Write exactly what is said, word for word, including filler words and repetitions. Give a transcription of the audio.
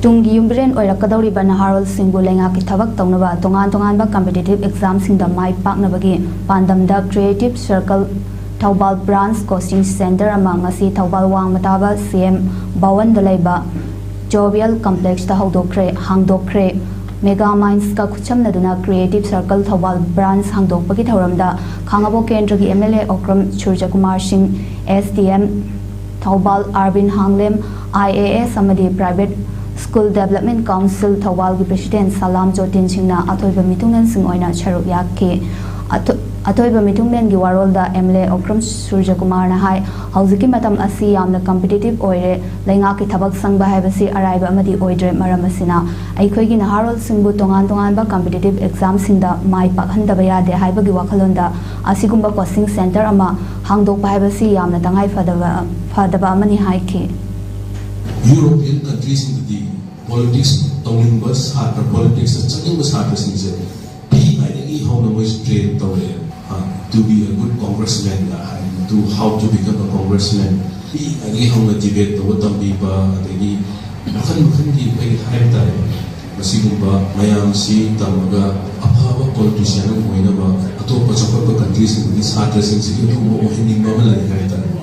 ꯇꯨꯡꯒꯤ ꯌꯨꯝꯕꯤꯔꯦꯟ ꯑꯣꯏꯔꯛꯀꯗꯧꯔꯤꯕ ꯅꯍꯥꯔꯣꯜꯁꯤꯡꯕꯨ ꯂꯩꯉꯥꯛꯀꯤ ꯊꯕꯛ ꯇꯧꯅꯕ ꯇꯣꯉꯥꯟ ꯇꯣꯉꯥꯟꯕ competitive examꯁꯤꯡꯗ ꯃꯥꯏ ꯄꯥꯛꯅꯕꯒꯤ ꯄꯥꯟꯗꯝꯗ Creative Circle Thoubal Branch Coaching Center ꯑꯃ ꯉꯁꯤ ꯊꯧꯕꯥꯜ ꯋꯥꯡꯃ ꯇꯥꯕ ꯁꯤ ꯑꯦꯝ ꯚꯋꯟꯗ ꯂꯩꯕ Jovial Complexꯇ ꯍꯧꯗꯣꯛꯈ꯭ꯔꯦ ꯍꯥꯡꯗꯣꯛꯈ꯭ꯔꯦ꯫ Mega Mindsꯀ ꯈꯨꯠꯁꯝꯅꯗꯨꯅ Creative Circle Thoubal Branch ꯍꯥꯡꯗꯣꯛꯄꯒꯤ ꯊꯧꯔꯝꯗ ꯈꯥꯉꯕꯣꯛ ꯀꯦꯟꯗ꯭ꯔꯒꯤ ꯑꯦꯝ ꯑꯦꯜ ꯑꯦ ꯑꯣꯀ꯭ꯔꯝ ꯁꯨꯔꯖꯀꯨꯃꯥꯔ ꯁꯤꯡ, S D M Thoubal Arbin ꯍꯥꯡꯂꯦꯝ, I A S ꯑꯃꯗꯤ Private School Development Council ꯊꯧꯕꯥꯜꯒꯤ President ꯁꯂꯥꯝ ꯖꯣꯇꯤꯟ ꯁꯤꯡꯅ ꯑꯊꯣꯏꯕ ꯃꯤꯊꯨꯡꯂꯦꯟꯁꯤꯡ ꯑꯣꯏꯅ ꯁꯔꯨꯛ ꯌꯥꯈꯤ꯫ ꯑꯊꯣ-, ꯑꯊꯣꯏꯕ ꯃꯤꯊꯨꯡꯂꯦꯟꯒꯤ ꯋꯥꯔꯣꯜꯗ ꯑꯦꯝ ꯑꯦꯜ ꯑꯦ ꯑꯣꯀ꯭ꯔꯝ ꯁꯨꯔꯖꯀꯨꯃꯥꯔꯅ ꯍꯥꯏ, ꯍꯧꯖꯤꯛꯀꯤ ꯃꯇꯝ ꯑꯁꯤ ꯌꯥꯝꯅ competitive ꯑꯣꯏꯔꯦ꯫ ꯂꯩꯉꯥꯛꯀꯤ ꯊꯕꯛ ꯆꯪꯕ ꯍꯥꯏꯕꯁꯤ ꯑꯔꯥꯏꯕ ꯑꯃꯗꯤ ꯑꯣꯏꯗ꯭ꯔꯦ꯫ ꯃꯔꯝ ꯑꯁꯤꯅ ꯑꯩꯈꯣꯏꯒꯤ ꯅꯍꯥꯔꯣꯜꯁꯤꯡꯕꯨ ꯇꯣꯉꯥꯟ ꯇꯣꯉꯥꯟꯕ competitive examꯁꯤꯡꯗ ꯃꯥꯏ ꯄꯥꯛꯍꯟꯗꯕ ꯌꯥꯗꯦ ꯍꯥꯏꯕꯒꯤ ꯋꯥꯈꯜꯂꯣꯟꯗ ꯑꯁꯤꯒꯨꯝꯕ coaching center ꯑꯃ ꯍꯥꯡꯗꯣꯛꯄ ꯍꯥꯏꯕꯁꯤ ꯌꯥꯝꯅ ꯇꯉꯥꯏ ꯐꯗꯕ, ꯐꯗꯕ ꯑꯃꯅꯤ ꯍꯥꯏꯈꯤ꯫ European countryꯁꯤꯡꯗꯗꯤ politics ꯇꯧꯅꯤꯡꯕ ꯁꯥꯇ꯭ꯔ, politicsꯇ ꯆꯪꯅꯤꯡꯕ ꯁꯥꯇ꯭ꯔꯁꯤꯡꯁꯦ ꯄꯤꯛꯏꯉꯩꯗꯒꯤ ꯍꯧꯅ ꯃꯣꯏꯁꯦ train ꯇꯧꯔꯛꯑꯦ꯫ To be a good congressmanꯒ high, to how to become a congressman, ꯄꯤꯛꯏꯉꯩꯗꯒꯤ ꯍꯧꯅ debate ꯇꯧꯕ ꯇꯝꯕꯤꯕ, ꯑꯗꯒꯤ ꯃꯈꯜ ꯃꯈꯜꯒꯤ ꯑꯩꯈꯣꯏꯒꯤ ꯍꯥꯏꯕ ꯇꯥꯔꯦ, ꯃꯁꯤꯒꯨꯝꯕ ꯃꯌꯥꯝꯁꯤ ꯇꯝꯃꯒ ꯑꯐꯕ politician ꯑꯃ ꯑꯣꯏꯅꯕ ꯑꯇꯣꯞꯄ ꯆꯥꯎꯈꯠꯄ countryꯁꯤꯡꯗꯒꯤ ꯁꯥꯇ꯭ꯔꯁꯤꯡꯁꯤꯒꯤ ꯑꯗꯨꯒꯨꯝꯕ ꯑꯣꯏꯍꯟꯅꯤꯡꯕ ꯑꯃ ꯂꯩ ꯍꯥꯏꯕ ꯇꯥꯔꯦ꯫